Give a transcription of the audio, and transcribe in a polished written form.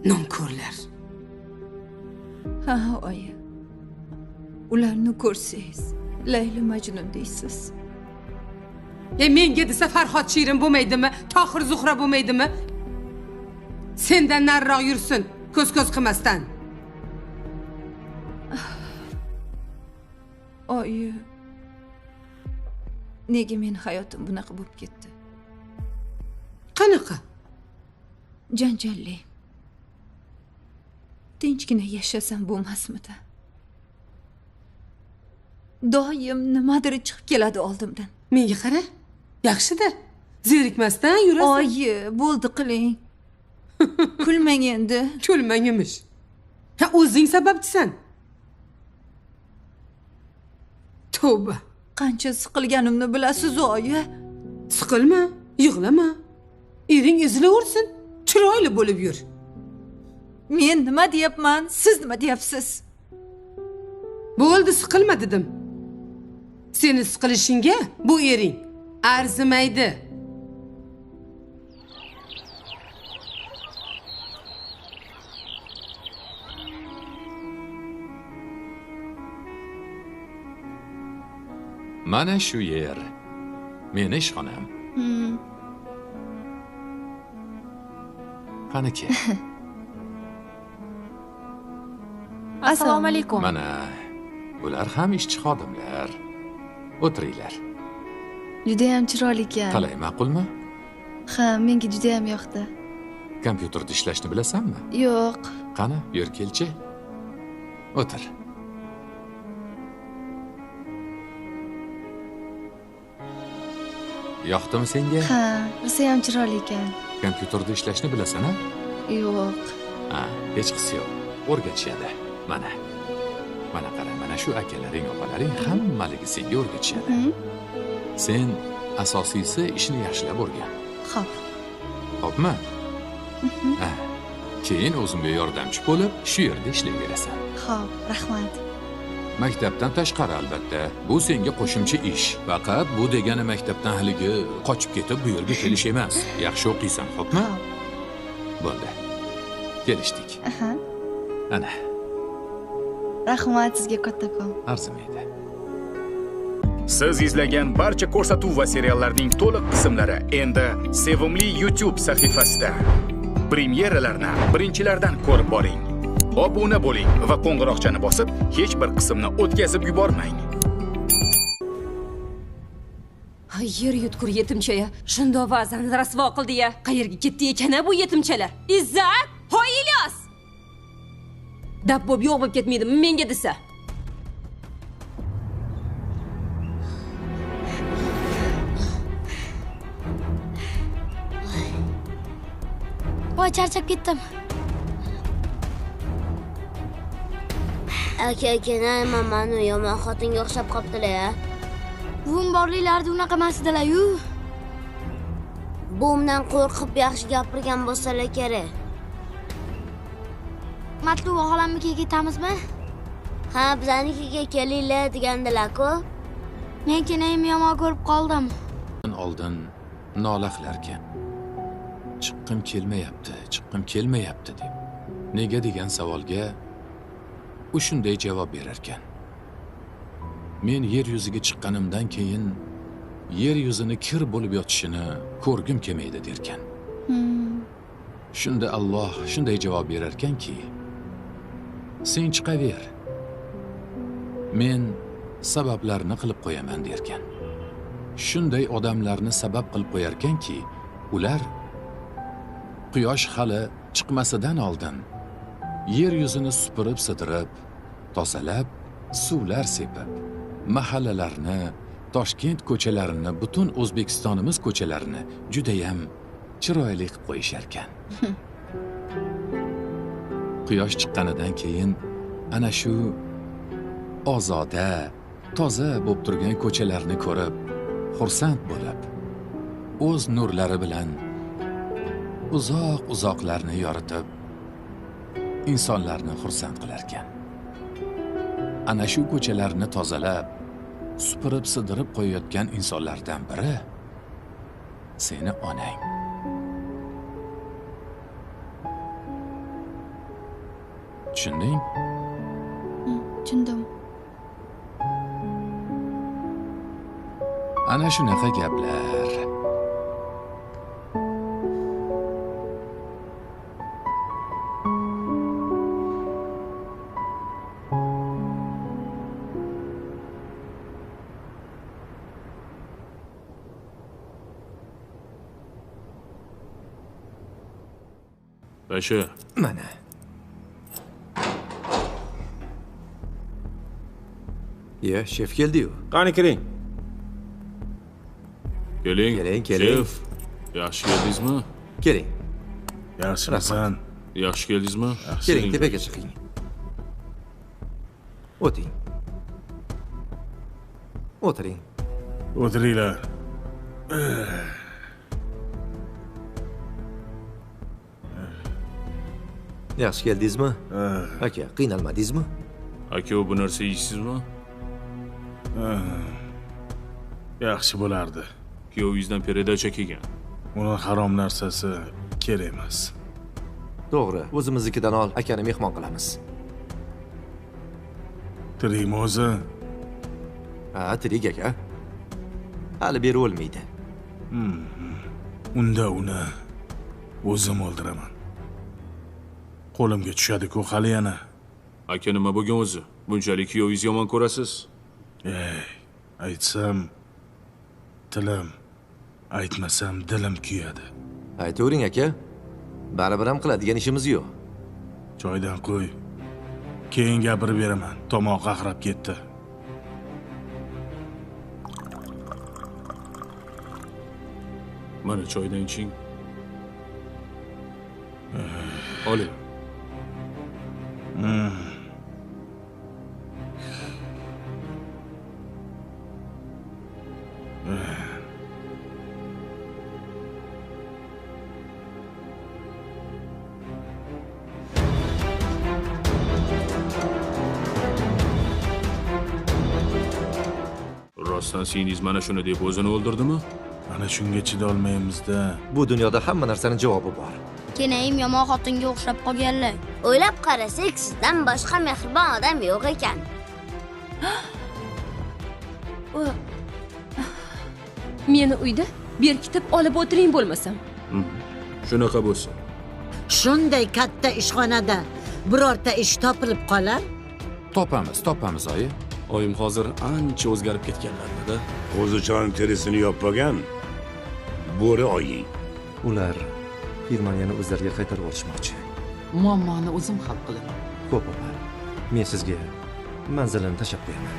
Nonko'rlar. Ha, oyi. Ularni ko'rsangiz, Layli Majnun deysiz. Menga desa Farhod Shirin bo'lmaydimi? Tohir Zuhra bo'lmaydimi? Sendan nariroq yursin, ko'z-ko'z qilmasdan. Oyi. Nega meni hayotim bunaqa bo'lib ketdi? Qanaqa? Janjalli. Tinchgina yashasam bo'lmasmidi? Doim nimadir chiqib keladi oldimdan. Menga qara, yaxshi-da. Zerikmasdan yurasan. Oyi, bo'ldi qiling. Kulmang endi. Kulmang emish. Ha, o'zing sababchisan. Tavba. Qancha siqilganimni bilasiz, oyi. Siqilma, yig'lama. Ering ezilaversin, chiroyli bo'lib yur. Men nima deyapman, siz nima deyapsiz? Bo'ldi, siqilma dedim. Seni siqilishingga bu ering arzimaydi. Mana shu yer. Meni ishxonam. Qani kel. Assalomu alaykum. Mana bular ham ishchi xodimlar. O'tiringlar. Juda ham chiroyli ekan. Qalay, ma'qulmi? Ha, menga juda ham yoqdi. Kompyuterda ishlashni bilasanmi? Yo'q. Qani, yur kelchi. O'tir. Yoqdimi senga? Ha, rosa ham chiroyli ekan. Kompyuterda ishlashni bilasan-a? Yo'q. Ha, hech qisi yo'q. O'rgatishadi. Mana. Mana qara, mana shu akalaring, opalaring hammaligi senga o'rgatishadi. Sen asosiysi ishni yaxshilab o'rgan. Xo'p. Xo'pmi? Ha. Keyin o'zimga yordamchi bo'lib, shu yerda ishlayverasan. Xo'p, rahmat. Maktabdan tashqari albatta. Bu senga qo'shimcha ish. Faqat bu degani maktabdan haligi qochib ketib bu yerga kelish emas. Yaxshi o'qiysan, xo'pmi? Bo'ldi. Kelishdik. Aha. Ana. Rahmat sizga kattakon. Arzimaydi. Siz izlagan barcha ko'rsatuv va seriallarning to'liq qismlari endi Sevimli YouTube sahifasida. Premyeralarni birinchilardan ko'rib boring. Obuna bo'ling va qo'ng'iroqchani bosib, hech bir qismni o'tkazib yubormang. Yer yutkur yetimchaya, shundoq vazani rasvo qildi-ya. Qayerga ketdi ekan bu yetimchalar? Izzat, hoy Ilyos! Dab bo'p yo'q bo'lib ketmaydimi menga desa? Voy, charchab ketdim. Aka, aka, mani yomon xotinga o'xshab qoptilar-ya. Buvim borliklarida unaqa emasdilar-yu. Buvimdan qo'rqib yaxshi gapirgan bo'lsalar kerak. Matluba xolamnikiga ketamizmi? Ha, bizanikiga kelinglar degandilar-ku. Men kenayimni yomon ko'rib qoldim. Oldin nola qilarkan. Chiqqim kelmayapti, chiqqim kelmayapti deb. Nega degan savolga u shunday javob berarkan. Men yer yuziga chiqqanimdan keyin yer yuzini kir bo'lib yotishini ko'rgim kelmaydi derkan. Shunda Alloh shunday javob berarkanki, sen chiqaver. Men sabablarni qilib qo'yaman derkan. Shunday odamlarni sabab qilib qo'yarkanki, ular quyosh hali chiqmasidan oldin yer yuzini supurib sidirib, tozalab, suvlar sepib, mahallalarni, Toshkent ko'chalarini, butun O'zbekistonimiz ko'chalarini judayam chiroyli qilib qo'yisharkan. Quyosh chiqqanidan keyin ana shu ozoda, toza bo'lib turgan ko'chalarni ko'rib, xursand bo'lib, o'z nurlari bilan uzoq-uzoqlarni yoritib, insonlarni xursand qilarkan. Ana shu ko'chalarni tozalab, supurib sidirib qo'yayotgan insonlardan biri seni onang. Tushunding? Tushundim. Ana shunaqa gaplar. Pasha. Mana. Ya, shef keldi-yu. Qani kiring. Keling. Keling, keling. Shef, yaxshi keldingizmi? Keling. Yaxshimisan? Yaxshi keldingizmi? Keling, tepaga chiqing. O'ting. O'tiring. O'tiringlar. Yaxshi keldingizmi? Aka, qiynalmadingizmi? Aka, bu narsa yeysizmi? Yaxshi bo'lardi. Kuyovingizdan peredacha kelgan. Uni harom narsasi kerak emas. To'g'ri, o'zimiznikidan ol, akani mehmon qilamiz. Tirikmi o'zi? Ha, tirik aka. Hali beri o'lmaydi. Unda uni o'zim o'ldiraman. Qo'limga tushadi-ku hali yana. Aka, nima bo'lgan o'zi? Bunchalik kuyovingizni yomon ko'rasiz? Ey, aytsam tilim, aytmasam dilim kuyadi. Aytavering aka. Baribir ham qiladigan ishimiz yo'q. Choydan qo'y. Keyin gapirib beraman. Tomoq qaqrab ketdi. Mana choydan iching. Oling. Rostdan singlingiz mana shuni deb o'zini o'ldirdimi? Mana shunga chidolmaymiz-da. Bu dunyoda hamma narsaning javobi bor. Kenayim yomon xotinga o'xshab qolganlar. O'ylab qarasak, sizdan boshqa mehribon odam yo'q ekan. Meni uyda berkitib olib o'tiring bo'lmasam. Shunaqa bo'lsin. Shunday katta ishxonada birorta ish topilib qolar? Topamiz, topamiz oyi. Oyim hozir ancha o'zgarib ketganlar-da. Qo'zichoning terisini yopmagan bo'ri oying. Ular firmani yana o'zlariga qaytarib olishmoqchi. Muammoni o'zim hal qilaman. Xo'p, opa. Men sizga manzilini tashlab qo'yaman.